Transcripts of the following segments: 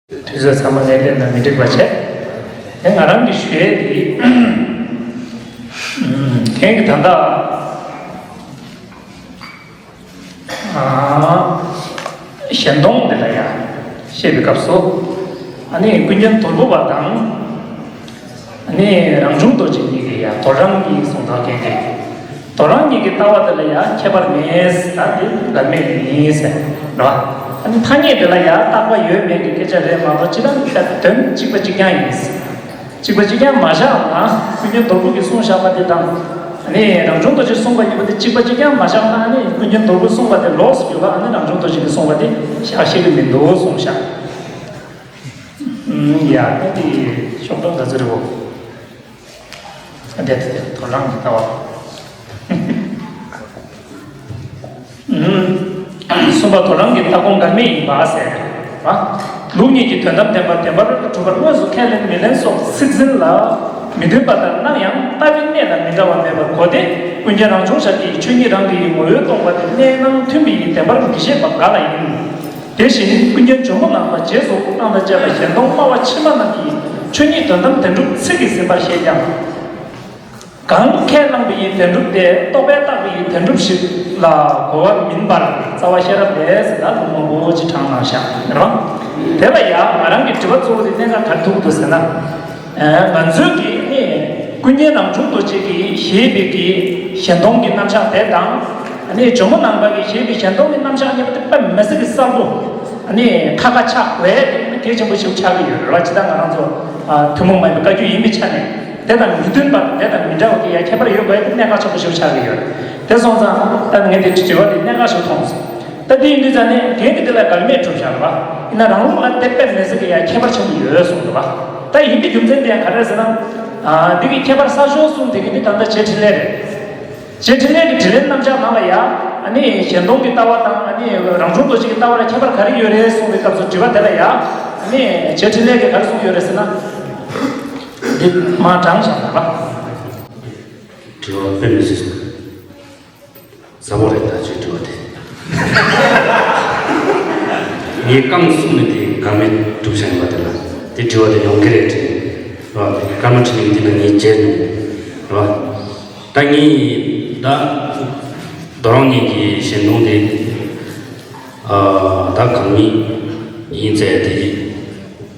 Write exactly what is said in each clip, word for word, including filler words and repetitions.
དུས་ཚོད་ཚང་མ་ལེན་ལེན་ན་མི་འགྲིག་པ་བྱས། དེ་ང་རང་གི་ཞུ་ཡས་དེ་ཁྱེད་ཀྱི་ད་ལྟ་ཨ། གཞན་སྟོང་འདི་ལ་ཡང་བཤད་པའི་སྐབས་སུ། ཨ་ནི་ཀུན་མཁྱེན་དོལ་པོ་པ་དང་། ཨ་ནི་རང་བྱུང་རྡོ་རྗེ་གཉིས་ཀྱི་ཡང་དོ་རང་གཉིས་གསུང་སྟངས་གལ་ཆེ། དོ་རང་གཉིས་ཀྱི་ལྟ་བ་འདི་ལ་ཡང་ཁྱད་པར་མེད་ཟེར་ད་འདི་འགལ་མེད་ཡིན་ཟེར་རོ། ཨ་ནི་ཐ་སྙད་འདི་ལ་ཡང་རྟག་པ་ཡོད་མེད་ཀྱི་སྐད་ཆ་རེད་མ་གཏོགས་སྤྱིར་བཏང་དོན་གཅིག་པ་གཅིག་རྐྱང་ཡིན། གཅིག་པ་གཅིག་རྐྱང་མ་བཞག་ན་ཀུན་མཁྱེན་དོལ་པོ་གིས་གསུངས་བཞག་པ་དེ་དང་། ཨ་ནི་རང་བྱུང་རྡོ་རྗེས་གསུངས་པ་གཉིས་པོ་དེ་གཅིག་པ་གཅིག་རྐྱང་མ་བཞག་ན་ཨ་ནི་ཀུན་མཁྱེན་དོལ་པོས་གསུངས་པ་དེ་ལོགས་སུ་ཡོད་པ་ཨ་ནི་རང་བྱུང་རྡོ་རྗེ་གིས་གསུངས་པ་དེ་བཞག་ཤེས་ཀྱི་མི་འདུག་གསུངས་བཞག་ཨུམ། ཡ་ཨ་ནི་ཤོག་གྲངས་ག་ཚོད་རེད་བོ། ཨ་དེ་དེ་དེ་དོ་རང་གི་ལྟ་བ། གསུམ་པ་དོ་རང་གི་ལྟ་སྒོམ་འགལ་མེད་ཡིན་པ་ཟེར། ལུགས་གཉིས་ཀྱི་དོན་དམ་བདེན་པ་བདེན་པར་གྲུབ་པར་དངོས་སུ་ཁས་ལེན་མི་ལེན་སོགས་ཚིག་ཟིན་ལ་མི་མཐུན་པ་ལྟར་སྣང་ཡང་ལྟ་བའི་གནས་ལ་མི་འདྲ་བ་མེད་པར་གོ་སྟེ། ཀུན་མཁྱེན་རང་བྱུང་ཞབས་ཀྱིས་ཆོས་ཉིད་རང་གི་ངོ་བོས་སྟོང་པ་དེ་གནས་སྣང་མཐུན་པ་ཡིན་བདེན་པར་མི་བཞེད་པ་འགའ་ལ་ཡིན། དེ་བཞིན་ཀུན་མཁྱེན་ཇོ་མོ་ནང་པ་རྗེས་སུ་དབང་དང་བཅས་པ་གཞན་སྟོང་སྨྲ་བ་ཕྱི་མ་རྣམས་ཀྱིས་ཆོས་ཉིད་དོན་དམ་བདེན་གྲུབ་ཚིག་གིས་ཟིན་པར་བཞེད་ཀྱང་། གང་ཁས་བླངས་པ་ཡི་བདེན་གྲུབ་སྟེ་རྟོག་པས་བཏགས་པ་ཡི་བདེན་གྲུབ་ཞིག་ལ་གོ་བ་མིན་པར་རྩ་བ་ཤེས་རབ་ལས་ཟེར་ན་ལུང་མང་པོ་ཅིག་དྲངས་གནང་བཞག་རེད་བ། དེ་ལ་ཡང་ང་རང་གི་དྲི་བ་གཙོ་བོ་དེ་གནད་འགག་ག་རེ་ཐུག་འདུག་ཟེར་ན། ང་ཚོས་ཀྱིས་ནི་ཀུན་མཁྱེན་རང་བྱུང་རྡོ་རྗེ་གིས་བཞེད་པའི་གི་གཞན་སྟོང་གི་རྣམ་གཞག་དེ་དང་། ནི་ཇོ་མོ་ནང་པ་གིས་བཞེད་པའི་གཞན་སྟོང་གི་རྣམ་གཞག་གཉིས་པོ་དེ་དཔེ་མི་སྲིད་ཀྱི་གསལ་པོ། ནི་ཁ་ཁ་ཆགས་དགོས་ཡ་དེ་གལ་ཆེན་པོ་ཞིག་ཆགས་ཀྱི་ཡོད་རེད་བ། ཇི་ལྟར་ང་རང་ཚོ་ཐུན་མོང་མ་ཡིན་པའི་བཀའ་བརྒྱུད་ཡིན་པའི་ཆ་ནས། དེ་དང་མི་མཐུན་པ་དང་དེ་དང་མི་འདྲ་བ་གི་ཡ་ཁྱད་པར་ཡོད་དགོས་ཡ་དེ་གནད་འགག་ཆེན་པོ་ཞིག་ཆགས་ཀྱི་ཡོད། དེ་སོང་ཙང་ད་ངས་དེ་དྲི་བ་དེ་གནད་འགག་ཞིག་མཐོང་སོང་། ད་དེ་ཡིན་དུས་ཙང་ནས་དེ་གི་དེ་ལ་འགལ་མེད་གྲུབ་བཞག་རེད་བ། ཡིན་ན་རང་ལུགས་ལ་དེ་དཔེ་མི་སྲིད་ཀྱི་ཡ་ཁྱད་པར་ཆེན་པོ་ཡོད་གསུངས་རེད་བ། ད་ཡིན་པའི་རྒྱུ་མཚན་དེ་ཡང་ག་རེ་རེད་ཟེར་ན། འདི་གི་ཁྱད་པར་གསལ་ཤོས་གསུངས་དེ་གི་ནི་ད་ལྟ་རྗེ་འཕྲིན་ལས་རེད། རྗེ་འཕྲིན་ལས་ཀྱི་དྲིས་ལན་རྣམ་གཞག་ནང་ལ་ཡ། ཨ་ནི་གཞན་སྟོང་གི་ལྟ་བ་དང་ཨ་ནི་རང་བྱུང་རྡོ་རྗེ་གི་ལྟ་བ་ལ་ཁྱད་པར་ག་རེ་ཡོད་རེད་གསུངས་པའི་སྐབས་སུ་དྲི་བ་དེ་ལ་ཡ། ཨ་ནི་རྗེ་འཕྲིན་ལས་ཀྱིས་ག་རེ་གསུངས་ཡོད་རེད་ཟེར་ན། འདི་མ་དྲངས་བཞག་པ། དྲི་བ་དཔེ་མི་སྲིད་ཟབ་པོ་རེད་ད་ཁྱོད་དྲི་བ་དེ། ངས་རྐང་གསུམ་ནས་དེ་འགལ་མེད་སྒྲུབ་བྱ་ཡིན་པ་དེ་ལ་དེ་དྲི་བ་དེ་ཡོང་གི་རེད་དྲན། རེད་བ། ཀརྨ་འཕྲིན་ལས་འདི་ལ་ངས་བརྗེད་མྱོང་། རེད་བ། ད་ངས་ད་དོ་རང་ཉིད་ཀྱི་གཞན་སྟོང་དེ་ཨ་ད་གང་ཉིད་ཡིན་ཟེར་དེ།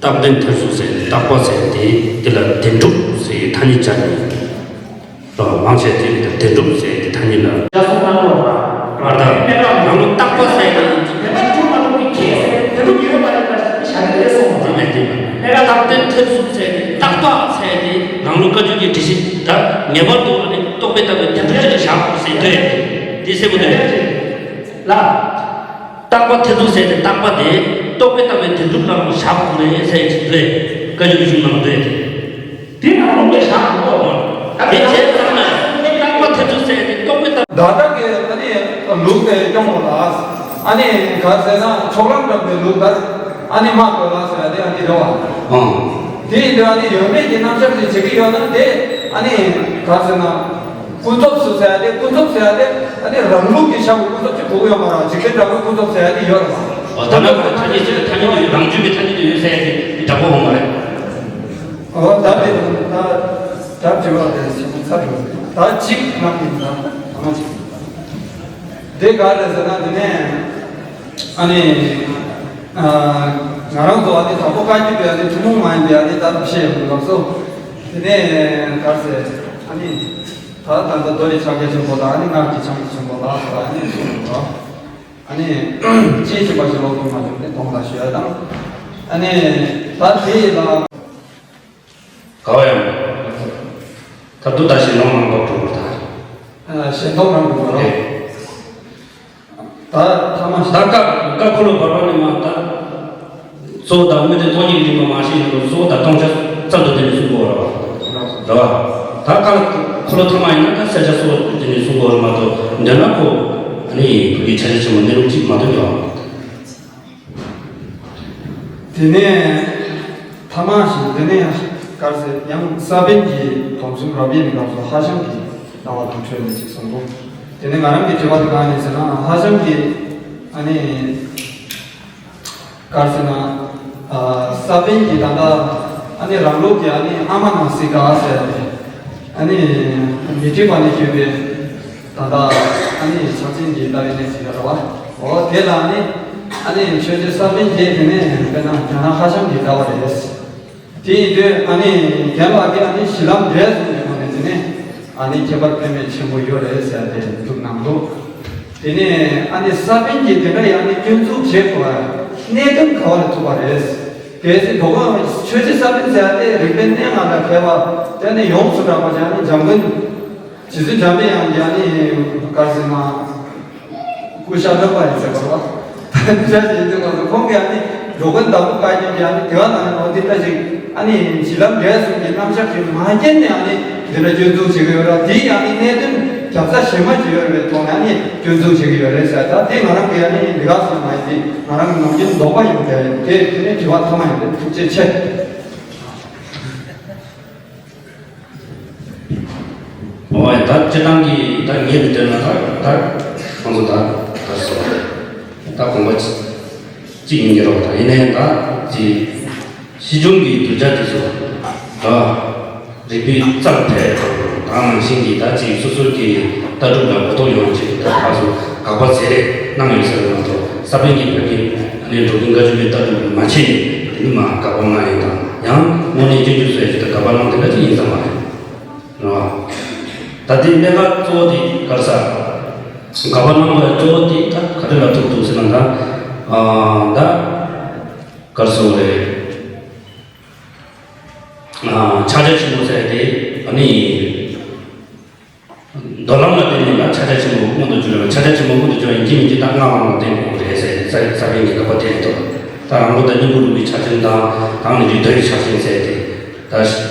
རྟག་བདེན་ཐེར་ཟུག་ཟེར་ནས་རྟག་པ་ཟེར་དེ་དེ་ལ་བདེན་གྲུབ་ཟེར་ཐ་སྙད་སྦྱར་ནས། མང་ཆེ་དེ་བདེན་གྲུབ་ཟེར་དེ་ཐ་སྙད་ལ། ཡ་སོང་གནང་རོགས་གནང་། ང་ད་ང་ལོ་རྟག་པ་ཟེར་ནས། དེ་ལ་གྲུབ་མ་ཐུབ་ཀྱི་ཁྱེད་ཟེར་བདེན་གྲུབ་ཡོད་པ་ཡིན་པ་ཞིག་བྱ་རེད་གསུངས་པ་དེ་མེད་དེ། རྟག་བདེན་ཐེར་ཟུག་ཟེར་ནས་རྟག་པ་ཟེར་དེ་ནང་ལོ་བཀའ་བརྒྱུད་ཀྱི་སྒྲིག་གཞི་ད་ངེས་པར་དུ་ཨ་ནི་རྟོག་པས་བཏགས་པའི་བདེན་གྲུབ་ཅིག་ལ་བཞག་དགོས་ཟེར་འདོད་དེ་གསལ་པོ་འདོད། ལ། རྟག་པ་ཐེར་ཟུག་ཟེར་ཏེ་རྟག་པ་དེ་རྟོག་པས་བཏགས་པའི་བདེན་གྲུབ་ལ་བཞག་དགོས་རེད་ཟེར་གྱི་འདུག་བཀའ་བརྒྱུད་གཞུང་ནང་འདུག་དེ་ནང་ལོགས་ལ་བཞག་དགོས་མ་རེད། དེ་བྱས་ཙང་ན་རྟག་པ་ཐེར་ཟུག་ཟེར་ཏེ་རྟོག་པས་བཏགས། ད་ལྟ་གི་ཨ་ནི་ལུགས་དེ་སྐྱོང་དགོས་ལ། ཨ་ནི་ག་ཟེར་ན་ཚོགས་ལམ་འགྲམ་པའི་ལུགས་ད་ཨ་ནི་མ་དགོས་ལ་ཟེར་ཡ་དེ་ཨ་ནི་རེད་བ། ཨང་། དེ་ཡིན་དུས་ཨ་ནི་ཡོད་མེད་ཀྱི་རྣམ་གཞག་ཅིག་བྱེད་ཀྱི་ཡོད་ན་དེ་ཨ་ནི་ག་ཟེར་ན། ཀུན་རྫོབ་སུ་ཟེར་ཡ་དེ་ཀུན་རྫོབ་ཟེར་ཡ་དེ་ཨ་ནི་རང་ལུགས་ཀྱི་ཤ་བོ་ཀུན་རྫོབ་ཅིག་གོ་གི་ཡོད་མ་རེད། འཇིག་རྟེན་འདྲ་བོའི་ཀུན་རྫོབ་ཟེར་ཡ་དེ་ཡོད་རེད། འོ་ད་ནང་གི་ཐ་སྙད་ཅིག་ལ་ཐ་སྙད་དུ་ཡོད། རང་རྒྱུད་ཀྱི་ཐ་སྙད་དུ་ཡོད་ཟེར་ཡ་དེ་འདྲ་པོ་འོང་མ་རེད། འོ་ད་དེ་ད་ད་དྲི་བ་དེ་ཞིག་ཚར་འགྲོ་ཟེར། ད་གཅིག་ང་གི་ད་ཐ་མ་གཅིག་དེ་ག་རེད་ཟེར་ན། དེ་ནས་ཨ་ནི་ང་རང་ཚོ་ཨ་ནི་དང་པོ་བཀའ་བརྒྱུད་པའི་ཨ་ནི་ཐུན་མོང་མ་ཡིན་པའི་ཨ་ནི་ད་བཤད་ཡོང་སྐབས་སུ། དེ་ནས་ག་རེ་ཟེར། ཨ་ནི། ད་ད་ལྟ་མདོ་ཡི་ཕྱག་རྒྱ་ཆེན་པོ་དང་ཨ་ནི་སྔགས་ཀྱི་ཕྱག་རྒྱ་ཆེན་པོ་ལ་སོགས་ཨ་ནི་གསུངས་འདུག་ཨ་ནི་ཅིའི་ཕྱིར་པ་ཞིག་ལོག་ཐུབ་མ་བྱུང་སྟེ་དོང་ལ་ཞུ་ཡ་དང་། ཨ་ནི་ད་དེ་ཡི་ལ། ག་བ་ཡང་ད་དུ་ད་ཞེ་ནོ་མང་པོ་གྲུབ་པར་ཐལ། ཨ་ཞེ་ཐོག་རང་གི་ངོ་རོ། ཨེ། ད་ཐ་མ་ད་ཀ་ཀ་ཁོ་ལོ་བར་བ་ནི་མ་ད། གཙོ་བོ་དང་དངོས་དེ་སྟོང་ཉིད་རིག་པ་མ་ཤེས་ཡིན་ནོ། གཙོ་བོ་དང་སྟོང་ཆ་ཙམ་དུ་དེ་ནི་གསུང་དགོས་ར་བ། ར་བ། ད་ཀ་ཁོ་ལོ་ཐ་མ་ཡིན་ན་ད་གསལ་ཆ་གཙོ་བོ་དེ་ནི་གསུང་དགོས་ར་མ་གཏོགས་འདོད་ན་ཁོ་ཨ་ནི་བོད་ཀྱི་ཕྱག་རྒྱ་ཆེན་པོ་གནས་ལུགས་གཅིག་མ་གཏོགས་ཀྱང་། དེ་ནས་ཐ་མ་ཞིག་དེ་ནས་ག་རེ་ཟེར་ཡང་ས་པཎ་གྱི་སྡོམ་གསུམ་རབ་དབྱེ་གི་སྐབས་སུ་ཧྭ་ཤང་གི་ལྟ་བ་དང་འཕྲོས་ནས་ཅིག་གསུངས་འདུག་དེ་ནས་ང་རང་གི་དྲི་བ་དེ་གང་ཡིན་ཟེར་ན་ཧྭ་ཤང་གི་ཨ་ནི་ག་རེ་ཟེར་ན་ ས་པཎ་གྱི་ད་ལྟ་ཨ་ནི་རང་ལུགས་ཀྱི་ཨ་ནི་ཨ་མ་ན་སི་ཀ་ཟེར་ཏེ་ཨ་ནི་མི་ཁྲི་པ་ནས་བརྒྱུད་པའི་ད་ལྟ་ཨ་ནི་ཕྱག་ཆེན་གྱི་ལྟ་བའི་གནས་ཚུལ་ལ་རེད་བ། འོ་དེ་ལ་ཨ་ནི་ཨ་ནི་ཆོས་རྗེ་ས་པཎ་གྱིས་དེ་ནས་དཔེར་ན་རྒྱ་ནག་ཧྭ་ཤང་གི་ལྟ་བ་རེད། དེ་ཡིན་དུས་ཨ་ནི་རྒན་ལགས་ཀྱིས་ཨ་ནི་གཞི་ལམ་འབྲས་གསུམ་གྱི་ཐོག་ནས་དེ་ནས་ཨ་ནི་ཁྱད་པར་དཔེ་མེད་ཆེན་པོ་ཡོད་རེད་ཟེར་ཏེ་འདུག་གནང་འདུག་དེ་ནས་ཨ་ནི་ས་པཎ་གྱིས་དེ་འདྲ་ཡང་ནི་སྐྱོན་འཛུགས་བྱེད་དགོས་པ་གནད་དོན་ག་བ་ལ་ཐུག་པ་རེད། གལ་སྲིད་དོ་དགོང་ཆོས་རྗེ་ས་པཎ་ཟེར་ཏེ་རིག་པའི་གནས་ལྔ་དང་ཕལ་པ་དེ་ནི་ཡོངས་སུ་གྲགས་པ་ཅན་ནི་འཇམ་མགོན། རྗེ་བཙུན་འཇམ་པའི་དབྱངས་ཀྱིས་ཨ་ནི་ག་རེ་ཟེར་ན། སྐུ་ཤ་རྣམ་པ་ཡིན་ཟེར་བ་ལ། འདི་འདྲ་ཞིག་ཡིན་དུས་ཁོང་གིས་ཨ་ནི་འགྲོ་མགོན་བདག་པོ་བཀའ་བརྒྱུད་ཀྱི་ཨ་ནི་དེ་བ་ན་ནོ་འདི་འདྲ་ཞིག་ཨ་ནི་གཞི་ལམ་འབྲས་གསུམ་གྱི་རྣམ་གཞག་ཅིག་མ་སྐྱེས་ནས་ཨ་ནི་འདི་འདྲ་སྐྱོན་འཛུགས་བྱེད་ཀྱི་ཡོད་ར། དེ་ཡང་ཨ་ནི་གནད་དོན་རྒྱབ་རྩ་གཞན་མ་ཅིག་ཡོད་རེད་པའི་ཐོག་ནས་ཨ་ནི་སྐྱོན་འཛུགས་བྱེད་ཀྱི་ཡོད་རེད་ཟེར། ད་དེ་ང་རང་གི་ཨ་ནི་འདི་ག་སོང་མ་ཡིན་དེ་ང་རང་གི་ནམ་རྒྱུན་འདོགས་པ་ཡོད་དེ་དེ་དེ་ནས་དྲི་བ་ཐོག་མ་ཡིན་པས་ཐུགས་རྗེ་ཆེ། ཨོ་ད་སྤྱིར་བཏང་གི་ད་ངེད་ཀྱི་དོན་ལ་ད་ད་ཁོང་ཚོ་ད་ད་སོ་ད་དགོངས་པ་གཅིག་ཡིན་གྱི་རོགས། ད་ཡིན་ནའི་ད་ཅི་ཕྱིས་འབྱུང་གི་གདུལ་བྱ་དེ་ཚོ་ད་རིག་པའི་རྩལ་འཕེལ་དང་ནང་བཞིན་གྱི་ད་ཅི་སོ་སོ་གི་ལྟ་གྲུབ་ལ་གོ་རྟོགས་ཡོང་ཆེད་དུ་ད་ཕར་ཚུར་དགག་པ་བྱེད་རེས་གནང་ཡོད་ཟེར་བ་མ་གཏོགས་ས་པཎ་གྱི་བོད་ཀྱི་ཨ་ནི་འགྲོ་མགོན་བཀའ་བརྒྱུད་པའི་ལྟ་གྲུབ་མ་ཕྱེ་ནས་དེ་ནི་མ་དགག་པ་གནང་ཡིན་དང་ཡང་དངོས་གནས་སྐྱོན་བརྗོད་བཟོ་ཡ་ཅིག་ད་དགག་པ་གནང་དེ་འདྲ་ཅིག་ཡིན་ས་མ་རེད། རེད་བ། ད་ལྟའི་གནད་འགག་གཙོ་བོ་དེ་ག་རེ་ཟེར། དགག་པ་གནང་བའི་གཙོ་བོ་དེ་ད་ག་རེ་ལ་ཐུག་འདུག་ཟེར་ན་ད། ཨ་ད་ག་རེ་ཟེར་དགོས་རེད། ཨ་ཕྱག་རྒྱ་ཆེན་པོ་ཟེར་དེ་ཨ་ནི། མདོ་ལམ་ལ་བརྟེན་ནས་ད་ཕྱག་རྒྱ་ཆེན་པོ་མངོན་དུ་གྱུར་བའི་ཕྱག་རྒྱ་ཆེན་པོ་མངོན་དུ་གྱུར་བ་ཡིན་གཅིག་མིན་གཅིག་ད་སྔགས་ལམ་ལ་བརྟེན་དགོས་རེད་ཟེར་ས་ས་པཎ་གྱི་དགག་པ་དེ་རེད་དོ། ད་རང་ལུགས་ད་སྙིང་པོ་རུས་པའི་ཕྱག་ཆེན་དང་དང་ནི་རིགས་གདོས་ཀྱི་ཕྱག་ཆེན་ཟེར་ཏེ། ད་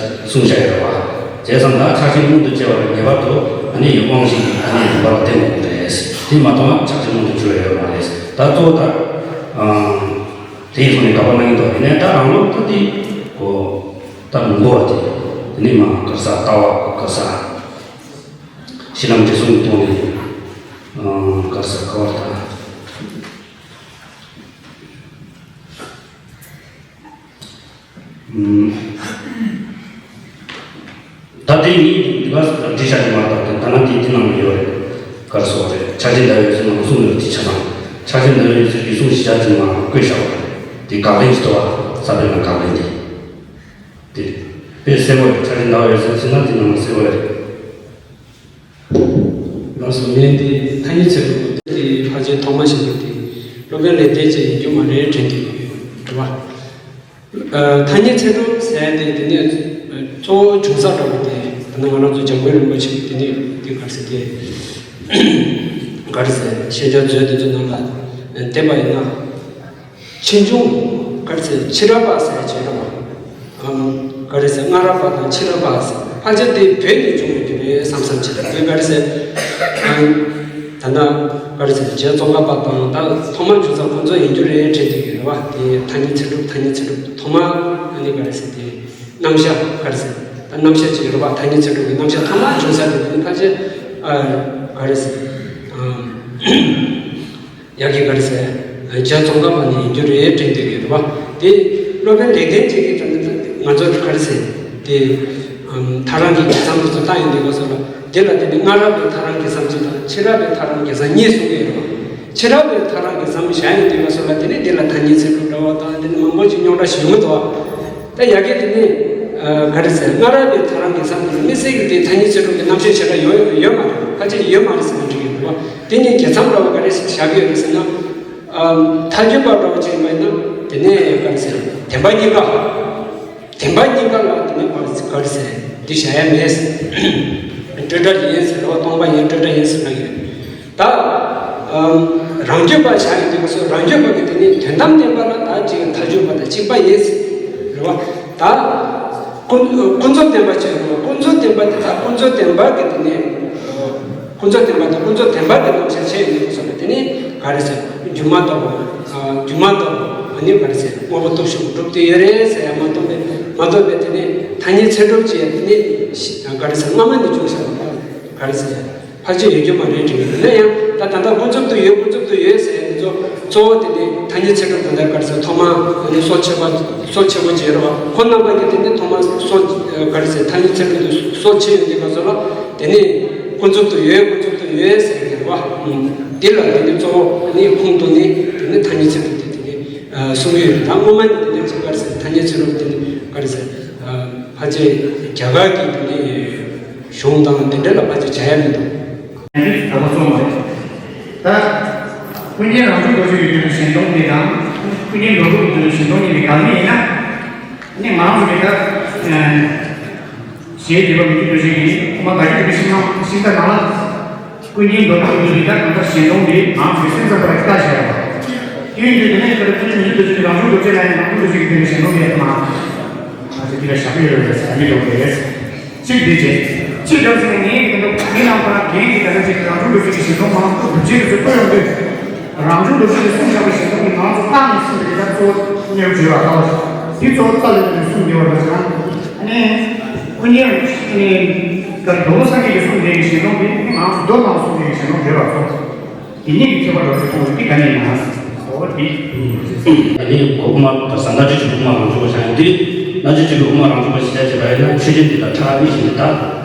གསུངས་བཞག་ཡོད་པ། བྱས་ཙང་ད་ཕྱག་ཆེན་མངོན་དུ་བྱས་པ་ལ་ངེས་པར་དུ་ཨ་ནི་དབང་བཞི་ཨ་ནི་རིམ་པ་ལ་བརྟེན་དགོས་ཀྱི་རེད། དེ་མ་གཏོགས་ཕྱག་ཆེན་མངོན་དུ་གྱུར་ཡོད་མ་རེད། ད་གཙོ་བོ་ད་དེའི་ཐོག་ནས་དགག་པ་གནང་གི་འདུག་ཡིན་ནའི་ད་རང་ལུགས་ད་དེ་གོ་ད་མི་གོ་བ་དེ་དེ་ནི་མ་ག་རེ་ཟེར་ལྟ་བ་ག་རེ་ཟེར་གཞི་ལམ་འབྲས་གསུམ་གྱི་ཐོག་ནས་ག་རེ་ཟེར་ག་བར་ད། ད་ལྟའི་ངས་འདི་ག་འདྲི་བྱ་རྒྱུ་མ་གཏོགས་ད་ང་འདི་འདི་ནང་ལ་ཡོད་རེད། ག་རེ་ཟེར་བ་རེད། ཕྱག་ཆེན་ཟླ་བའི་ཡོལ་ནང་གསུངས་ཡོད་དེ་ཆ་ཚང་། ཕྱག་ཆེན་ཟླ་བའི་ཡོལ་གྱི་གསུང་ཞིབ་ཆ་ཚང་མ་བཀོད་བཞག་པ་རེད། དེ་དགག་ལན་ཅིག་ཏུ་བ་ས་པཎ་ལ་དགག་ལན་དེ། དེ་དཔེ་གསལ་པོ་རེད། ཕྱག་ཆེན་ཟླ་བའི་ཡོལ་ཟེར་ན་འདི་ནང་ལ་གསལ་པོ་རེད། ལགས་སོ། ངས་འདི་ཐ་སྙད་ཚིག་གྲོགས་དེ་ཕལ་ཆེར་ཐོག་མ་ཞིག་འདུག་དེ་སློབ་དཔོན་ལེགས་ལྡན་འབྱེད་ཡིན་རྒྱུ་མ་རེད་དྲན་གྱི་ཡོད་རེད་བ། ཐ་སྙད་ཚིག་གྲོགས་ཟེར་དེ་དེ་ནས་གཙོ་བོ་འབྱུང་ས་འདྲ་བོ་དེ་ད་ནི་ང་རང་ཚོ་འཇམ་མགོན་རིན་པོ་ཆེ་དེ་ནས་དེ་ག་རེ་ཟེར་དེ་ག་རེ་ཟེར་ཤེས་བྱ་མཛོད་དེ་ཚོ་ནང་ལ་བལྟས་པ་ཡིན་ན། ཕྱིས་འབྱུང་། ག་རེ་ཟེར་ཕྱི་རབས་པ་ཟེར་བྱས་རེད་བ། ཨམ། ག་རེ་ཟེར་སྔ་རབས་པ་དང་ཕྱི་རབས་པ་ཟེར། ཕལ་ཆེར་དེ་བོད་ནས་བྱུང་ཡོད་ཀྱི་རེད་བསམ་བསམ་བྱས་རེད། བོད་ག་རེ་ཟེར། ཨམ། ད་ལྟ་ག་རེ་ཟེར་རྗེ་ཙོང་ཁ་པ་དང་ད་ཐོག་མར་བྱུང་ས་ཁོང་ཚོ་ཡིན་རྒྱུ་རེད་དྲན་གྱི་ཡོད་རེད་བ། དེ་ཐ་སྙད་ཚིག་གྲོགས་ཐ་སྙད་ཚིག་གྲོགས་ཐོག་མ་ཨ་ནི་ག་རེ་ཟེར་དེ་རྣམ་གཞག་ག་རེ་ཟེར་ད་རྣམ་གཞག་ཅིག་ཡོད་རེད་བ། ཐ་སྙད་ཚིག་གྲོགས་ཀྱི་རྣམ་གཞག་ཐོག་མར་བྱུང་ས་དེ་དེ་ནི་ཕལ་ཆེར་ཨ་ག་རེ་ཟེར། ཨམ། ཡ་གི་ག་རེ་ཟེར། རྗེ་ཙོང་ཁ་པ་ནས་ཡིན་རྒྱུ་རེད་དྲན་འདོད་ཡོད་རེད་བ། དེ་སློབ་དཔོན་ལེགས་ལྡན་འབྱེད་ཀྱི་དོན་དུ་ང་ཚོ་ག་རེ་ཟེར། དེ་ཐག་རང་གི་དགེ་མཚམས་དེ་ཚོ་བཏང་ཡོང་དུས་སྐབས་སུ་ལ་དེ་ལ་དེ་ནི་སྔ་རབས་པའི་ཐག་རང་དགེ་མཚམས་གཅིག་དང་ཕྱི་རབས་པའི་ཐག་རང་དགེ་མཚམས་གཉིས་གསུངས་ཀྱི་ཡོད་རེད་བ། ཕྱི་རབས་པའི་ཐག་རང་དགེ་མཚམས་བཞག་ཡོང་དུས་སྐབས་སུ་ལ་དེ་ནི་དེ་ལ་ཐ་སྙད་ཚིག་གྲོགས་འདྲ་བ་དང་དེ་ནི་མང་པོ་ཅིག་རྙོག་དྲ་ཞིག་ཡོང་གི་འདུག་བ། ད་ཡ་གི་དེ་ནི་ག་རེ་ཟེར། སྔ་རབས་པའི་ཐག་རང་དགེ་མཚམས་དེ་ནི་དམིགས་བསལ་གྱི་དེ་ཐ་སྙད་ཚིག་གྲོགས་ཀྱི་རྣམ་གཞག་ཞེ་དྲག་ཡོད་ཡོད་མ་རེད། ཕལ་ཆེར་ཡོད་མ་རེད་ཟེར་ནས་འགྲིག་ཡོད་རེད་བ། དེ་ནི་དགེ་མཚམས་འདྲ་བོ་ག་རེ་ཞིག་བཞག་གི་ཡོད་རེད་ཟེར་ན། ཨམ། ཐལ་འགྱུར་བ་འདྲ་བོ་ཅིག་ཡིན་པ་ཡིན་ན་དེ་ནས་ག་རེ་ཟེར། བདེན་པ་གཉིས་ཀ། བདེན་པ་གཉིས་ཀ་ལ་དེ་ནས་ག་རེ་ཟེར། འདི་བཞག་ཡ་མེད་ཟེར། སྤྲོས་བྲལ་ཡིན་ཟེར་རེད་བ། སྟོང་པ་ཡིན་སྤྲོས་བྲལ་ཡིན་ཟེར་ལབ་ཀྱི་ཡོད། ད་ཨམ། རང་རྒྱུད་པ་བཞག་ཡོང་དུས་སྐབས་སུ་རང་རྒྱུད་པ་གི་དེ་ནི་དོན་དམ་བདེན་པ་ལ་ད་ཅིག་ཐལ་འགྱུར་བ་དང་གཅིག་པ་ཡིན་ཟེར་རེད་བ། ད། ཀུན་ཀུན་རྫོབ་བདེན་པ་བྱས་རུང་ཀུན་རྫོབ་བདེན་པ་དེ་དག་ཀུན་རྫོབ་བདེན་པ་གི་དེ་ནས། ཀུན་རྫོབ་བདེན་པ་དང་ཀུན་རྫོབ་བདེན་པ་གི་རྣམ་གཞག་བྱས་ཡོང་དུས་སོགས་ལ་དེ་ནས་ག་རེ་ཟེར། སྒྱུ་མ་ལྟ་བུ། སྒྱུ་མ་ལྟ་བུ་ཨ་ནི་ག་རེ་ཟེར། དངོས་པོ་སྟོབས་ཞིག་གྲུབ་སྟེ་ཡོད་རེད་ཟེར་ཡ་མ་གཏོགས་པའི་མ་གཏོགས་པའི་དེ་ནས་ཐ་སྙད་ཚིག་གྲོགས་ཀྱི་དེ་ནས་ག་རེ་ཟེར། སྔ་མ་ནས་བྱུང་བཞག་པ་ག་རེ་ཟེར། ཕལ་ཆེར་ཡོད་རྒྱུ་མ་རེད་དྲན་གྱི་འདུག་ན་ཡང་ད་ད་ལྟ་ཀུན་རྫོབ་ཏུ་ཡོད་ཀུན་རྫོབ་ཏུ་ཡོད་ཟེར་ཡ་དེ་ཚོ་གཙོ་བོ་དེ་ནི་ ཐ་སྙད་ཚིག་གྲོགས་དེ་འདྲ་ག་རེ་ཟེར་ཐོག་མ་དེ་ནི་སྲོག་ཆད་པ་སྲོག་ཆད་པོ་བྱས་རེད་བ། ཁོ་རྣམ་པ་གིས་དེ་ནི་ཐོག་མ་སྲོག་ག་རེ་ཟེར་ཐ་སྙད་ཚིག་གྲོགས་དེ་སྲོག་ཆད་ཡོང་དུས་ག་ཚོད་ལ་དེ་ནི་ཀུན་རྫོབ་ཏུ་ཡོད་ཀུན་རྫོབ་ཏུ་ཡོད་ཟེར་གྱི་རེད་བ། དེ་ལ་དེ་ནི་གཙོ་བོ་དེ་ནི་ཁུངས་གཏུགས་ནས་དེ་ནི་ཐ་སྙད་ཚིག་གྲོགས་དེ་དེ་ནི་གསུང་གི་ཡོད་རེད། ད་སྔོན་མ་ནི་དེ་ནི་ག་རེ་ཟེར་ཐ་སྙད་ཚིག་གྲོགས་དེ་ནི་ག་རེ་ཟེར་ཕལ་ཆེར་རྒྱ་གར་གྱི་དེ་ནི་གཞུང་དང་དེ་འདྲ་ལ་ཕལ་ཆེར་བྱ་ཡ་མི་འདུག་ད་ཀུན་མཁྱེན་རང་བྱུང་རྡོ་རྗེ་ཡི་དོན་གཞན་སྟོང་གཉིས་དང་། ཀུན་མཁྱེན་རྡོ་རྗེ་ཡི་དོན་གཞན་སྟོང་གཉིས་ནི་འགལ་མེད་ཡིན་ན། ནི་ང་རང་ཚོ་གི་ད་ཞེས་བརྗོད་པ་མི་འགྱུར་རྡོ་རྗེ་ཡིན། ཁོ་མ་བདག་གི་སྒྲུབ་པའི་ཤིང་རྟ་ཤིང་རྟ་ནང་ལ་ཀུན་མཁྱེན་རྡོ་རྗེ་ཡི་དོན་གྱི་ད་གང་ལྟར་གཞན་སྟོང་གི་ང་ཚོའི་སེམས་ཙམ་པ་ལ་ལྟ་བྱས་པ། ཀུན་མཁྱེན་རྡོ་རྗེ་ནི་ཀུན་མཁྱེན་རྡོ་རྗེ་རང་བྱུང་རྡོ་རྗེ་ལ་ཡང་རང་བྱུང་རྡོ་རྗེ་ཡི་དོན་གཞན་སྟོང་གི་ཡོད་མ། ང་ཚོ་འདི་ལ་ཞབས་ཕྱི་ཡོད་རེད་ཟེར་མི་ཡོང་གི་རེད། གཅིག་འདི་བྱས། གཅིག་རྒྱབ་ཟིན་ནས་ངས་འདི་ལ་མི་རྣམས་ཁོ་ན་རྒན་གྱི་ད་ལྟ་ཅིག་རང་བྱུང་འདུ་ཤེས་ཀྱི་ཞིང་ཁམས་མང་པོ་སྒྲུབ་བྱེད་ཀྱི་ཚུལ་བཀོད་ཡོང་དུས། རང་བྱུང་འདུ་ཤེས་ཀྱི་གསུང་བཞག་པའི་ཞིང་ཁམས་ཀྱི་ང་ཚོ་རྟག་ནས་གསུངས་པའི་ད་གཙོ་བོ་གནས་བརྗོད་པ་ལྟ་བ་ཞིག་འདི་གཙོ་བོ་རྩ་ལས་ནས་གསུངས་ཡོད་པ་ཞིག་ན། ཨ་ནི། ཀུན་མཁྱེན་ནི་ད་རྡོ་སངས་རྒྱས་ཀྱིས་གསུངས་བསྡད་ཀྱི་ཞིང་ཁམས་འདི་ང་ཚོ་རྡོ་ནང་གསུངས་བསྡད་ཀྱི་ཞིང་ཁམས་བརྗོད་པ་ཚོ། དེ་གཉིས་ཀྱི་ཁྱད་པར་རོ་ཞིག་མཐོང་བའི་གི་ག་ནས་ཡིན་ན། འོ་དེ། ཨ་ནི་གོ་དབུ་མ་དང་ཟ་ན་ཅི་ཅིག་དབུ་མ་རང་བྱུང་བ་བཞག་ཡང་དེ། ན་ཅི་ཅིག་གི་དབུ་མ་རང་བྱུང་བ་ཞེས་བྱ་བྱེད་པ་ཡིན་ན་ཆོས་ཅན་འདི་དང་ཕྲ་བ་གཉིས་ཤིག་འདི་དག་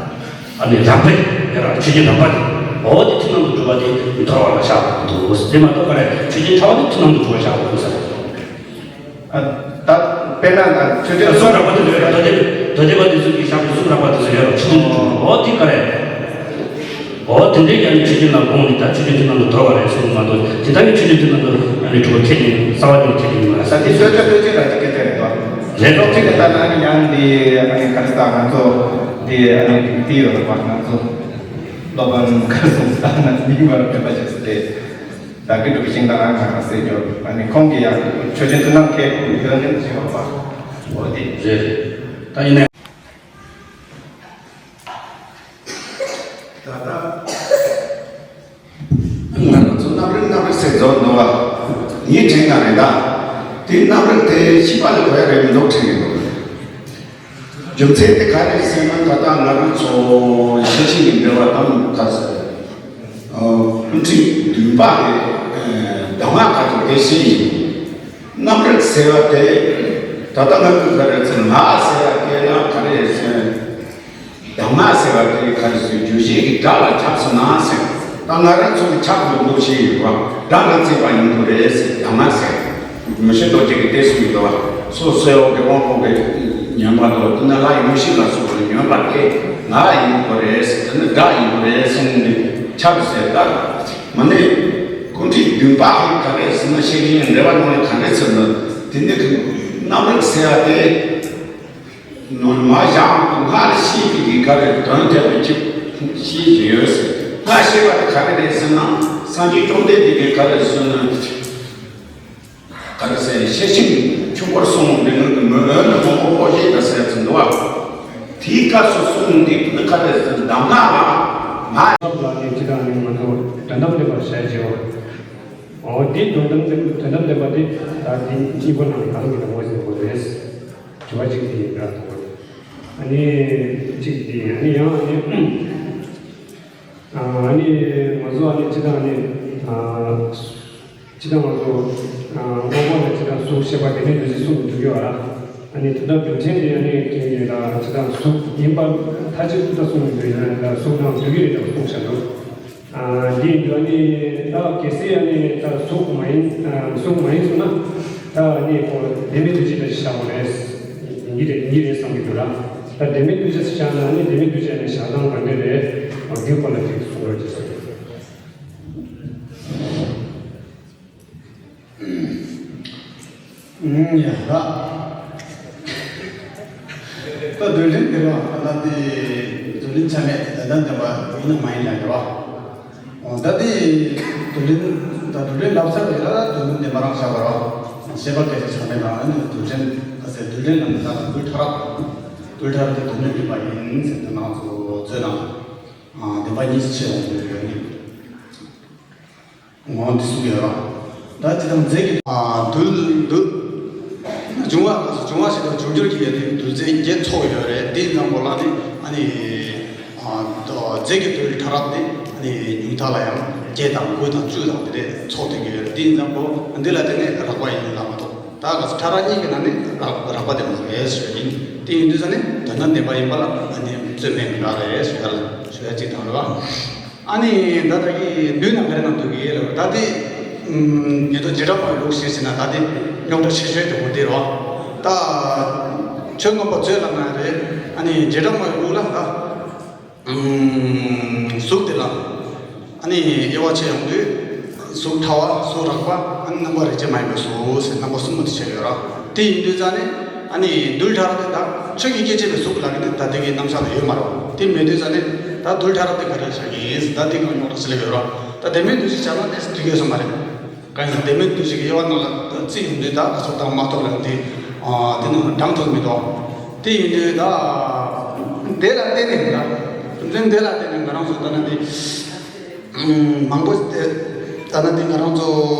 ཨ་ནི་རགས་པས་ཡ་ར་ཆོས་ཅན་རགས་པ་དེ། འོ་དེ་མཐུན་སྣང་དུ་གྲུབ་པ་དེ་འདོར་བ་ལ་བཞག་འདུག་དེ་མ་གཏོགས་ག་རེ་ཆོས་ཅན་ཕྲ་བ་དེ་མཐུན་སྣང་དུ་གྲུབ་པ་བཞག་འདུག་ཟེར། ད་དཔེར་ན་ད་ཆོས་ཅན་གསུང་རགས་པ་དེ་ཚོ་ཡོད་ར། ད་དེ་ད་དེ་པ་དེ་ཚོ་གི་ཞག་གི་གསུང་རགས་པ་དེ་ཚོ་ཡོད་ར། ཆོས་ཅན་དུ་གྲུབ་པ་འོ་དེ་ག་རེ། འོ་དེ་འདྲའི་ཡང་ཆོས་ཅན་ལ་དགོངས་ནས་ད་ཆོས་ཅན་མཐུན་སྣང་དུ་དོར་བ་རེད་གསུངས་མ་གཏོགས་དེ་ལྟ་བུའི་ཆོས་ཅན་མཐུན་སྣང་དུ་ཨ་ནི་གྲུབ་པ་ཁས་ལེན་རྩ་བ་ནས་ཁས་ལེན་མ་རེད། ད་དེ་སོལ་ཆ་སྟོད་ཆ་ར་ཅིག་སྐད་ཆ་རེད་དོ། རེད་དོ། གཅིག་ནས་ལྟ་ན་ཨ་ནི་ཡང་འདི་ཨ་ནི་ག་རེ་ཟེར་ང་ཚོ་འདི་ཨ་ནི་འདི་ཡོད་རེད་པ། ང་ཚོ་སློབ་དཔོན་ག་རེ་གསུངས་ཟེར་ན་མིང་བར་འདོད་པ་བྱེད་ཟེར་ཏེ། བདག་གི་སྒྲུབ་ཤིང་རྟ་རང་ག་རེ་ཟེར་རྒྱུ་ཨ་ནི་ཁོང་གི་ཡང་ཆོས་ཅན་མཐུན་སྣང་ཁས་ཡོད་ནས་བྱེད་པ་པ། འོ་དེ་རེད་རེད། ད་ཡིན་ནའི། ད་ལྟ། ང་རང་ཚོ་རྣམ་རིག་རྣམ་རིག་ཟེར་རྫོགས་འདུག་བ། ངའི་དྲན་ན་རེད་ད། དེ་རྣམ་རིག་དེ་ཤེས་པ་ལས་གོ་ཡ་རེད་མི་འདུག་དྲན་གྱི་འདུག་རྒྱུ་མཚན་དེ་ག་རེ་ཟེར་ན་ད་ལྟ་ང་རང་ཚོ་ཤེས་བྱའི་འབྲེལ་བ་དང་ག་ཟེར། ཀུན་རིག་བདུན་པ་རེད། གདམས་ངག་ག་ཚོད་དེ་ཤེས་ཡིན། རྣམ་རིག་ཟེར་བ་དེ་ད་ལྟ་ང་ཚོས་ག་རེ་ཟེར་ངག་ཟེར་བ་དེ་ལ་ག་རེ་ཟེར། གདམས་ངག་ཟེར་བ་དེ་ག་རེ་ཟེར་རྒྱུད་བཞི་གི་སྒྲ་ལ་ཁྱབ་སོང་ན་ཟེར། ད་ང་རང་ཚོ་གི་ཁྱབ་དགོས་འདུག་ཞེས་ཡོད་པ་སྒྲ་ལ་བརྩིས་པ་ཡིན་དགོས་རེད་ཟེར་གདམས་ངག་ཟེར། མི་ཤེས་རྡོ་རྗེ་གིས་དེ་གསུངས་ཡོད་པ། སོ་སོའི་འོག་གི་དབང་པོ་གི་ཉོན་མོངས་དང་དེ་ནས་ལྷ་ཡི་མུ་བཞི་ལ་སོགས་པའི་ཉོན་པ་དེ་ངག་ཡིན་དགོས་རེད་ཟེར། དེ་ནི་སྒྲ་ཡིན་དགོས་རེད་གསུངས་ནས་ཁྱབ་ཟེར། ད་མ་ནི་ཀུན་རིག་བདུན་པ་ཧེ་ག་རེ་ཟེར་ན་ཤེས་བཞིན་འགྲེལ་པ་ནང་ལ་ག་རེ་ཟེར་ན་དེ་ནི་རྣམ་རིག་ཟེར་བ་དེ། ནོར་མ་བཞག་སྔར་ཤེས་པའི་གི་ག་རེ་དོན་དེ་ལ་ཅིག་ཤེས་ཀྱི་ཡོད་ཟེར། སྔར་ཤེས་པ་དེ་ག་རེ་རེད་ཟེར་ན་སངས་རྒྱས་བཅོམ་ལྡན་འདས་ཀྱིས་ག་རེ་ཟེར་ན། ག་རེ་ཟེར་ཤེར་ཕྱིན་ཆོས་འཁོར་གསུམ་འདི་ནང་གི་མི་འོན་ལ་མང་པོ་ཨོ་ཞེས་ད་ཟེར་ཚུལ་འདུག་བ། དེའི་སྐབས་སུ་གསུངས་འདི་ནི་ག་རེ་ཟེར་གདམས་ངག་ལ་མ། ལ་ནི་ཅི་དང་ནི་ང་ཚོ་དོན་དམ་བདེན་པར་ཞལ་བཞེས་པ། འོ་འདི་དོན་དམ་བདེན་དོན་དམ་བདེན་པ་འདི་ད་འདི་གཉིས་པོ་ནང་གང་གི་དང་པོ་ཟེར་དགོས་རེད། དྲི་བ་གཅིག་དེ་ཡིན་པ་དང་། ཨ་ནི་གཅིག་དེ་ཨ་ནི་ཡང་ཨ་ནི་ཨ་ནི་ང་ཚོ་ཨ་ནི་སྤྱི་བཏང་ཨ་ནི་ཨ་སྤྱི་བཏང་ང་ཚོ་ཨ་དངོས་པོ་ལ་སྤྱི་བཏང་གཟུགས་ཞེས་པ་དེ་ནི་འདུ་བྱེད་གསུམ་དུ་འགྱུར་བ་ལ། ཨ་ནི་དེ་དག་རྒྱུ་མཚན་དེ་ཨ་ནི་ཁྱེད་ཀྱིས་ལ་སྤྱི་བཏང་གཟུགས་ཡིན་པ་མཐའ་གཅིག་ཏུ་གསུངས་ཡོད་ཡིན་ན་གཟུགས་ནང་འདུ་བྱེད་རེད་ཀྱང་གསུངས་བཞག་འདུག་ཨ་འདི་ཡིན་དུས་ཨ་ནི་ད་གལ་སྲིད་ཨ་ནི་ད་གཟུགས་མ་ཡིན་ཨ་གཟུགས་མ་ཡིན་སོང་ན་ད་ཨ་ནི་ཁོ་བདེན་པའི་འདུ་བྱེད་ལ་བཞག་པ་རེད། ཡིན་གྱི་རེད་ཡིན་གྱི་རེད་བསམ་གྱི་འདུག་ལ། ད་བདེན་པའི་འདུ་བྱེད་བཞག་ན་ཨ་ནི་བདེན་པའི་འདུ་བྱེད་ཨ་ནི་བཞག་སྟངས་ག་འདྲ་རེད། འོ་འདིའི་སྐོར་ལ་ཅིག་གསུང་རོགས་ཅིག་ཟེར། ཡ་ཧ། ད་སྡུག་ལན་དེ་རང་ད་ལྟ་དེ་སྡུག་ལན་ཆ་མེད་དོན་དམ་བདེན་པ་ཡིན་ན་མ་ཡིན་ལ་རེད་བ། འོ་ད་དེ་སྡུག་ལན་ད་སྡུག་ལན་ལབ་ས་དེ་ལ་དོན་དམ་བདེན་པ་རང་བཞག་པ་རེད་བ། ཤེས་པ་སྐད་ཆ་ཆ་མེད་ལ་ཨ་ནི་སྡུག་ལན་ད་ཟེར་སྡུག་ལན་ལ་མི་ད་དགུ་ཐ་ར་དགུ་ཐ་ར་དེ་སྡུག་ལན་རིག་པ་ཡིན་ཟེར་ཏེ་ནང་ཚོ་རྩོད་དང་། བདེན་པ་གཉིས་སུ་ཕྱེ་ཡོང་དུས་ཡོད་ནི། ངོ་འདི་གསུངས་ཡོད་ར། ད་ཅི་དང་རྫས་ཀྱི་ཨ་རྡུལ་རྡུལ། འབྱུང་བ་འབྱུང་བ་ཞིག་དང་འབྱུང་འགྱུར་གྱི་ཡོད་དེ་རྡུལ་རྫས་བརྒྱད་ཚོགས་ཡོད་རེད། དེའི་ནང་གོ་ལ་ནི་ཨ་ནི་ཨ་རྫས་ཀྱི་རྡུལ་ཕྲ་རབ་དེ་ཨ་ནི་ཉུང་མཐའ་ལ་ཡང་ བརྒྱད་དང་དགུ་དང་བཅུ་དང་དེ་འདྲས་ཚོགས་བསྡད་ཀྱི་ཡོད་རེད། དེ་ཡིན་ཙང་ཁོ་འདི་ལ་བརྟེན་ནས་རགས་པ་ཡིན་ལབ་མ་གཏོགས། ད་ག་ས་ཕྲ་རགས་གཉིས་ཀྱི་ནང་ནས་རགས་རགས་པ་དེ་མ་རེད་ཞུ་ཡ་ཡིན། དེ་ཡིན་དུས་ཙ་ནས་དོན་དམ་བདེན་པ་ཡིན་པ་ལ་ཨ་ནི་རྩོད་མེད་མི་རག་རེད་ཞུ་ཡ་ལ་ཞུ་ཡ་གཅིག་དང་རེད་བ། ཨ་ནི་ད་ལྟ་གི་མདུན་ན་ག་རེ་གནང་འདུག་གི་ལབ་ད་དེ་ཉེ་དུ་རྗེས་འབྲང་མ་ལུགས་ཤེས་ཟིན་ན་ད་དེ་རྙོག་དྲ་ཆེ་ཤོས་དེ་གོ་དེ་རེད་བ། ད་ཆོས་མངོན་པ་མཛོད་ལབ་ན་རེད། ཨ་ནི་རྗེས་འབྲང་མ་ལུགས་ལ་ད། གཟུགས་དེ་ལ་ཨ་ནི་དབྱེ་བ་ཕྱེ་ཡོང་དུས། གཟུགས་ཕྲ་བ། གཟུགས་རགས་པ། ཨ་ནི་རྣམ་པར་རིག་བྱེད་མ་ཡིན་པའི་གཟུགས་ཟེར་རྣམ་པ་གསུམ་པོ་དེ་ཕྱེ་ཡོད་ར། དེ་ཡིན་དུས་ཙང་ནས་ཨ་ནི་རྡུལ་ཕྲ་རགས་དེ་དག་ཆོས་ཀྱི་སྐྱེ་མཆེད་པའི་གཟུགས་ལ་གི་ནི་ད་དེ་གི་རྣམ་གཞག་ལ་ཡོད་མ་རེད། དེ་མེད་དུས་ཙང་ནས་ད་རྡུལ་ཕྲ་རགས་དེ་ག་རེ་བཞག་གི་ཡིན་ཟེར་ད་དེ་གང་རྙོག་དྲ་ཞིག་སླེབས་ཡོད་ར། ད་དེ་མིན་དུས་ཅི་བྱ་ན་དེ་དེ་གས་སོང་མ་རེད། གང་ཡིན་ལྡན་མིན་འདུ་བྱེད་ཀྱི་དབྱེ་བ་རྣམས་ལ་རྩིས་ཡོང་དུས་ད་ག་སོགས་དང་མ་ཐོབ་ལ་འདི་དེ་ནང་ལ་འགྲངས་ཐུབ་མི་འདུག་དེ་ཡིན་དུས་ད་དེ་ལ་བརྟེན་ནས་ད་རྒྱུ་མཚན་དེ་ལ་བརྟེན་ནས་ང་རང་ཚོ་ད་ན་འདི་མང་པོ་དེ་ད་ན་འདི་ང་རང་ཚོ་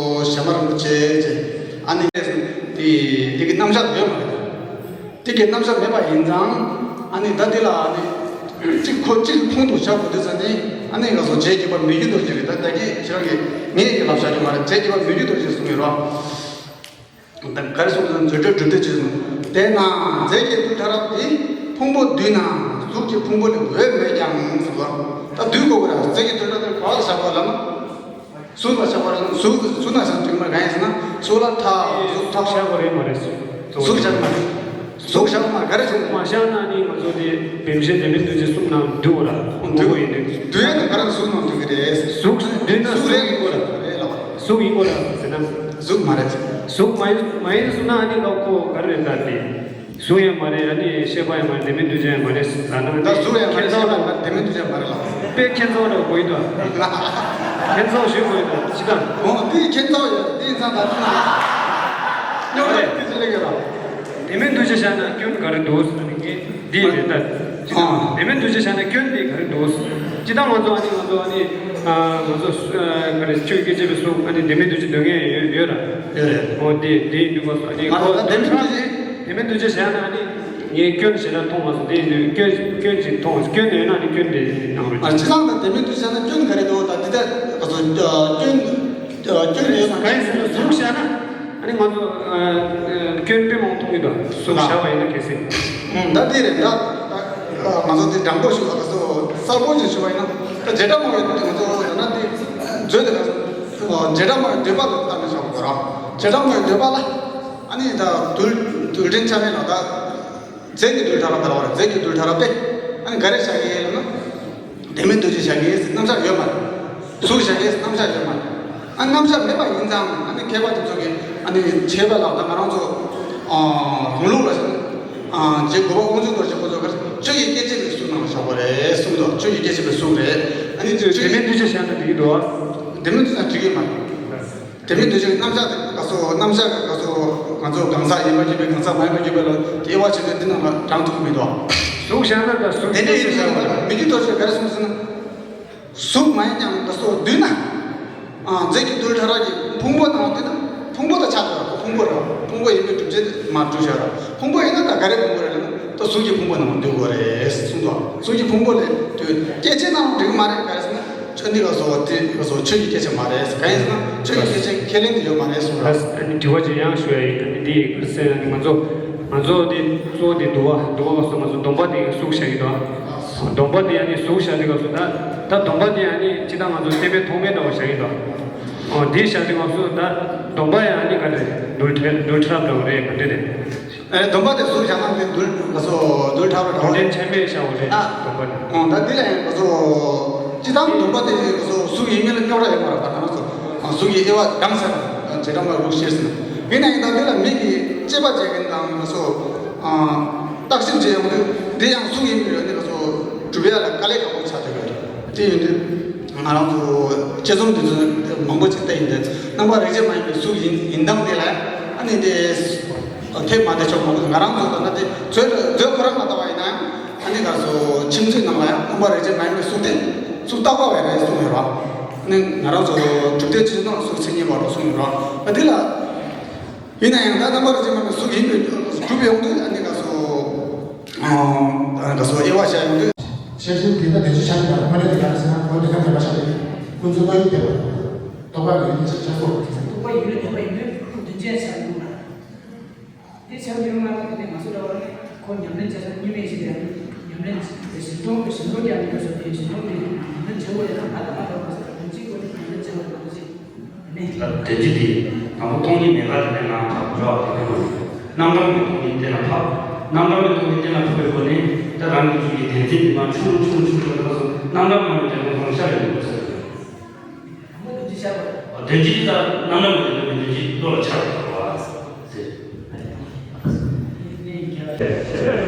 ཞྭ་དམར་རིན་པོ་ཆེ་ཅེས་ཨ་ནི་དེ་དེ་གི་རྣམ་གཞག་ཡོད་མ་རེད། དེ་གའི་རྣམ་གཞག་མེད་པ་ཡིན་ཙང་། ཨ་ནི་ད་འདི་ལ་ཨ་ནི་གཅིག་ཁོ་གཅིག་ཁོང་དུ་ཆགས་དགོས་དུས་ཙང་ནི། ཨ་ནི་ང་ཚོ་རྫས་བརྒྱད་པ་མི་རྒྱུ་རྡོ་རྗེ་རེད། ད་ད་གི་ཁྱེད་རང་གིས་ངས་ཀྱི་ལབ་བཞག་གི་མ་རེད། རྫས་བརྒྱད་པ་མི་རྒྱུ་རྡོ་རྗེ་གསུང་གི་རོགས། ད་ག་རེ་གསུངས་དུས་མཛོད་བྲལ་སྒྲུབ་སྡེ་ཅེས་གསུངས། དེས་ན་རྫས་ཀྱི་རྡུལ་ཕྲ་རབ་འདི། ཕུང་པོ་བསྡུས་ན་གཟུགས་ཀྱི་ཕུང་པོ་ལས་འོད་མེད་ཀྱང་གསུངས་པ། ད་བསྡུ་དགོས་པ་རེད། རྫས་ཀྱི་རྡུལ་ཕྲ་རབ་འདི་ག་པར་བཞག་པ་ལབ་ན། གཟུགས་ལ་བཞག་པ་རེད། གཟུགས་གཟུགས་ན་བཞག་དུས་མ་གང་ཡིན་ཟེར་ན། གཟུགས་ལ་ཐག་གཟུགས་ཐག་བཞག་པ་རེད་མ་རེད། གཟུགས་བཞག་མ་རེད། གཟུགས་བཞག་མ་ག་རེ་བྱུང་། མ་བཞག་ན་ནི་ང་ཚོ་དེ་བེམ་ཤེས་ལྡན་མིན་འདུ་བྱེད་གསུམ་ནང་འདུས་པ་ར། འདུས་པ་ཡིན་དུས། འདུས་ཡོད་ན་ག་རེ་གཟུགས་ནང་འདུས་ཀྱི་རེད། གཟུགས་འདུས་ན་གཟུགས་ཡིན་དགོས་ར། རེད་ལ། གཟུགས་ཡིན་དགོས་ར་ཟེར་ན། གཟུགས་མ་རེད། གཟུགས་མ་ཡིན་མ་ཡིན་གསུངས་ན་ནི་ང་ཁོ་ག་རེ་རེད་ད་དེ། གཟུགས་ཡང་མ་རེད། ཨ་ནི་ཤེས་པ་ཡང་མ་རེད། ལྡན་མིན་འདུ་བྱེད་ཡང་མ་རེད་ཟེར་ན། ད་གཟུགས་ཡང་མ་རེད། ཁྱད་མཚར་ལ་ལྡན་མིན་འདུ་བྱེད་མ་རེད་ལ། དཔེ་ཁྱད་མཚར་བ་འདྲ་བོ་ཡིན་དོ། ཁྱད་མཚར་བ་ཞིག་དགོས་ཡོད་དོ་ཅི་དང་། འོ་དེ་ཁྱད་མཚར་བ་ཡོད། དེ་ཡིན་ཙང་ད་ཐུག་ན་རྙོག་དྲ་དེ་ཚོ་སླེབས་ཡོད་ར། ལྡན་མིན་འདུ་བྱེད་བཞག་ན་སྐྱོན་ག་རེ་འདུག་ཟེར་ན་ངས་འདི་རེད་ད། ཅི་དང་། ལྡན་མིན་འདུ་བྱེད་བཞག་ན་སྐྱོན་དེ་ག་རེ་འདུག་ཅི་དང་། ང་ཚོ་ཨ་ནི་ང་ཚོ་ཨ་ནི་ང་ཚོ་ག་རེ་ཆོས་སྐད་ཅེས་པའི་གཟུགས་ཨ་ནི་ལྡན་མིན་འདུ་བྱེད་འདོད་མཁན་ཡོད་ཡོད་ར། ཡོད་རེད། འོ་དེ་དེ་ཡིན་དུས་སྐབས་སུ་ཨ་ནི་ང་ཚོ་ལྡན་མིན་འདུ་བྱེད། ལྡན་མིན་འདུ་བྱེད་བྱས་ན་ཨ་ནི་ངས་སྐྱོན་ཞེ་དྲག་མཐོང་མ་སོང་། དེ་ཡིན་དུས་སྐྱོན་སྐྱོན་ཅིག་མཐོང་། སྐྱོན་ཡོད་ན་ཨ་ནི་སྐྱོན་དེ་གནང་རོགས། ཨ་སྤྱི་བཏང་དུ་ལྡན་མིན་འདུ་བྱེད་ན་སྐྱོན་ག་རེ་འདུག་ད་འདི་ལྟར་ག་ཚོད་སྐྱོན་སྐྱོན་ཡོད་ན། གང་ཡིན་ཟེར་ན་གཟུགས་བཞག་ན་ཨ་ནི་ང་ཚོ་སྐྱོན་དཔེ་མང་པོ་མཐོང་གི་འདུག་གཟུགས་བཞག་པ་ཡིན་ན་གལ་སྲིད། ད་འདི་རེད་ད། ང་ཚོ་འདི་དྲང་པོ་ཞུ་བ་ག་ཚོད་གསལ་པོ་ཞིག་ཞུ་བ་ཡིན་ན། ད་བྱེ་བྲག་སྨྲ་བའི་ང་ཚོ་ཡང་ན་འདི་མཛོད་དེ་ག་ཚོད་བྱེ་བྲག་སྨྲ་བའི་འདོད་པ་ལ་བལྟས་ནས་བཞག་པ་དགོས་ར། བྱེ་བྲག་སྨྲ་བའི་འདོད་པ་ལ་ཨ་ནི་ད་རྡུལ་རྡུལ་ཕྲན་ཆ་མེད་ལ་ད། རྫས་ཀྱི་རྡུལ་ཕྲ་རབ་ལྟ་བ་རེད། རྫས་ཀྱི་རྡུལ་ཕྲ་རབ་སྟེ། ཨ་ནི་ག་རེ་བཞག་གི་ཡོད་ལབ་ན། ལྡན་མིན་འདུ་བྱེད་བཞག་གི་ཡོད་ཟེར་རྣམ་གཞག་ཡོད་མ་རེད། གཟུགས་བཞག་གི་ཡོད་ཟེར་རྣམ་གཞག་ཡོད་མ་རེད། ཨ་རྣམ་གཞག་མེད་པ་ཡིན་ཙང་ཨ་ནི་མཁས་པ་དེ་ཚོ་གིས་ཨ་ནི་མཁས་པ་ལ་ད་ང་རང་ཚོ་རང་ལུགས་ལ་བཞག་ན། རྗེ་དགུ་པ་དབང་ཕྱུག་རྡོ་རྗེ་ཁོ་ཚོ་ག་རེ་ཆོས་ཀྱི་སྐྱེ་མཆེད་པའི་གཟུགས་ནང་ལ་བཞག་པ་རེད་གསུངས་འདུག་ཆོས་ཀྱི་སྐྱེ་མཆེད་པའི་གཟུགས་རེད། ཨ་ནི་ཆོས་ཀྱི་ལྡན་མིན་འདུ་བྱེད་བཞག་ན་འགྲིག་གི་འདུག་ལྡན་མིན་འདུ་བྱེད་ན་འགྲིག་གི་མ་རེད། དེ་མིན་འདུ་བྱེད་རྣམ་གཞག་ག་ཚོད་རྣམ་གཞག་ག་ཚོད་ང་ཚོ་གང་ཟག་ཡིན་པ་བརྒྱུད་པའི་གང་ཟག་མ་ཡིན་པ་བརྒྱུད་པའི་ལ་དབྱེ་བ་ཕྱེ་དུས་འདི་ནང་ལ་དྲངས་ཐུབ་ཀྱི་མི་འདུག་གཟུགས་བཞག་ན་ད་གཟུགས་དེ་འདྲ་ཡིན་ན་མི་རྒྱུ་རྡོ་རྗེས་ག་རེ་གསུངས་ཟེར་ན། གཟུགས་མ་ཡིན་ཀྱང་ད་གཟུགས་བསྡུས་ན། རྫས་ཀྱི་རྡུལ་ཕྲ་རབ་ཀྱི་ཕུང་པོ་ནང་བསྡུས་ན་ཕུང་པོ་དང་ཆ་ཚང་ར། ཕུང་པོ་ར་ཕུང་པོ་ཡིན་པའི་སྒྲུབ་བྱེད་མ་གྲུབ་བཞག་ར། ཕུང་པོ་ཡིན་ན་ད་ག་རེ་ཕུང་པོ་རེད་ལབ་ན་ད་གཟུགས་ཀྱི་ཕུང་པོ་ནང་བསྡུ་དགོས་རེད་གསུངས་འདུག་གཟུགས་ཀྱི་ཕུང་པོ་ལས་དུས་སྐྱེ་མཆེད་ནང་འགྲིག་མ་རེད། ག་རེ་ཟེར་ན། ཆོས་འདི་ག་སོགས་དེ་ག་སོགས་ཆོས་ཀྱི་སྐྱེ་མཆེད་མ་རེད། གང་ཡིན་ཟེར་ན་ཆོས་ཀྱི་སྐྱེ་མཆེད་ཁས་ལེན་དུ་ཡོད་མ་རེད་གསུངས་ར། ཨ་ནི་དྲི་བ་ཅིག་ཡང་ཞུ་ཡ་ཡིན། ཨ་ནི་འདི་ཡི་ག་རེ་ཟེར་ཡ་ནི་ང་ཚོ་ང་ཚོ་འདི་གཙོ་བོ་འདི་འདུལ་བ་འདུལ་བ་ག་སོགས་ང་ཚོ་སྡོམ་པ་འདི་གཟུགས་བཞག་གི་འདུག་སྡོམ་པ་འདི་ཨ་ནི་གཟུགས་བཞག་དུས་ག་སོགས་ད་ད་སྡོམ་པ་འདི་ཨ་ནི་ཅི་ལྟར་ང་ཚོ་བསྟན་པའི་ཐོག་མའི་འདྲ་བ་བཞག་གི་འདུག་འོ་འདི་བཞག་དུས་ག་སོགས་ད་སྡོམ་པ་ཡང་ཨ་ནི་ག་རེ་རྡུལ་ཕྲ་རྡུལ་ཕྲ་རབ་འདྲ་བ་རེད། ག་འདྲ་རེད། ཨེ་སྡོམ་པ་དེ་གཟུགས་བཞག་ན་དེ་རྡུལ་ག་སོགས་རྡུལ་ཕྲ་བ་འདྲ་བ་རེད། རྡུལ་ཕྲན་ཆ་མེད་བཞག་པ་རེད། ཨ་སྡོམ་པ་དེ། ཨོ་ད་འདི་ལ་ཡང་ག་སོགས་ཅི་ལྟར་སྡོམ་པ་དེ་ག་སོགས་གཟུགས་ཡིན་མིན་ལ་རྙོག་དྲ་ཡོད་མ་རེད་པ། ང་རང་ཚོ་གཟུགས་ཀྱི་དབྱེ་བ་དྭངས་གསལ་བྱེ་བྲག་སྨྲ་བའི་ལུགས་ཤེས་ཟིན། ཡིན་ན་ཡང་ད་འདི་ལ་མིག་གིས་དཔྱད་པ་བྱེད་མཁན་དང་ག་སོགས་བརྟག་ཞིབ་བྱེད་ཡོང་དུས་འདི་ཡང་གཟུགས་ཡིན་མིན་ཡོད་དེ་ག་སོགས་སྒྲུབ་ཡ་ལ་དཀའ་ལས་ཁག་པོ་ཆགས་བསྡད་ཡོད་རེད། དེ་ཡིན་དུས། ང་རང་ཚོ་དཔྱད་རྩོམ་འདི་ཚོ་མང་པོ་ཅིག་བལྟས་ཡིན་ཏེ། རྣམ་པར་རིག་བྱེད་མ་ཡིན་པའི་གཟུགས་ཡིན་ཡིན་སྟངས་དེ་ལ་ཨ་ནི་དེ་ཐེབས་མ་བསྡད་ཆོག་མང་པོ་ང་རང་ཚོ་ལྟ་ན་དེ་མཛོད་མཛོད་ཁོ་རང་ལ་ལྟ་བ་ཡིན་ན་ཨ་ནི་ག་སོ་ཁྱིམ་མཚེས་ནང་ལ་ཡང་རྣམ་པར་རིག་བྱེད་མ་ཡིན་པའི་གཟུགས་དེ་གཟུགས་རྟག་པ་བས་རེད་གསུངས་ཡོད་ར། ཨ་ནི་ང་རང་ཚོ་གྲུབ་མཐའི་སྤྱི་དོན་གཟུགས་མཚན་ཉིད་པ་རུ་གསུངས་ཡོད་ར། ཨ་དེ་ལ། ཡིན་ན་ཡང་ད་རྣམ་པར་རིག་བྱེད་མ་ཡིན་པའི་གཟུགས་ཡིན་པའི་གཟུགས་ཡོང་དུས་ཨ་ནི་ག་སོ། ཨ་ག་སོ་དབྱེ་བ་བྱ་ཡོང་དུས། ཤེར་ཕྱིན་དེ་ལྟ་ནས་ཆུ་ཆ་ཡིན་པ་ཁོ་ནས་དེ་ག་རེ་ཟེར་ན་ཁོ་དེ་ག་མེད་པ་ཆགས་ཏེ་ཀུན་རྫོབ་ཏོ་ཡིན་བསྡད་པ། རྟོགས་པ་ཡོད་ནི་ཆ་ཆ་སོགས་རྟོགས་པ་ཡོད་ནི་རྟོགས་པ་ཡོད་ནི་ཁུ་དུ་ཅན་ཆ་ཡོང་ལ། དེ་ཆ་ཡོང་ལ་དེ་ནས་ང་ཚོ་འདྲ་བ་ནི་ཁོ་ཉམས་ལེན་བྱ་ས་གཉིས་མེད་ཞིག་ཡང་ཉམས་ལེན་བྱེད་ཞིང་སྟོང་གི་ཞིང་ཁམས་ཀྱང་ཡོད་ས་དེ་ཞིང་ཁམས་དེ་ཉམས་ལེན་བྱེད་དགོས་ཡོད་ན་ང་དང་ང་འདྲ་བ་ས་དོན་གཅིག་གོ་ནི་ཉམས་ལེན་བྱེད་དགོས་ཡོད་ན་ཅི་ནས། ད་དོན་གཅིག་དེ་དང་པོ་སྟོང་ཉིད་མེད་པ་དེ་ནས་ང་འགྲོ་བ་དེ་ནས་རྣམ་གྲངས་མེད་སྟོང་ཉིད་གཏན་ལ་ཕབ། རྣམ་གྲངས་མེད་སྟོང་ཉིད་གཏན་ལ་ཕབ་པའི་སྒོ་ནས་ད་རང་གི་རྒྱུད་ཀྱི་བདེན་འཛིན་དེ་མ་ཆུང་རུ་ཆུང་རུ་ཆུང་རུ་ཆུང་རུ་སོང་རྣམ་གྲངས་མ་ཡོང་དོན་དུ་གང་ཤར་ཡོང་དགོས་ཟེར། དོན་གཅིག་ད་རྣམ་གྲངས་མེད་དོན་དུ་མི་དོན་གཅིག་བློ་ལ་འཆར་བ་ཟེར།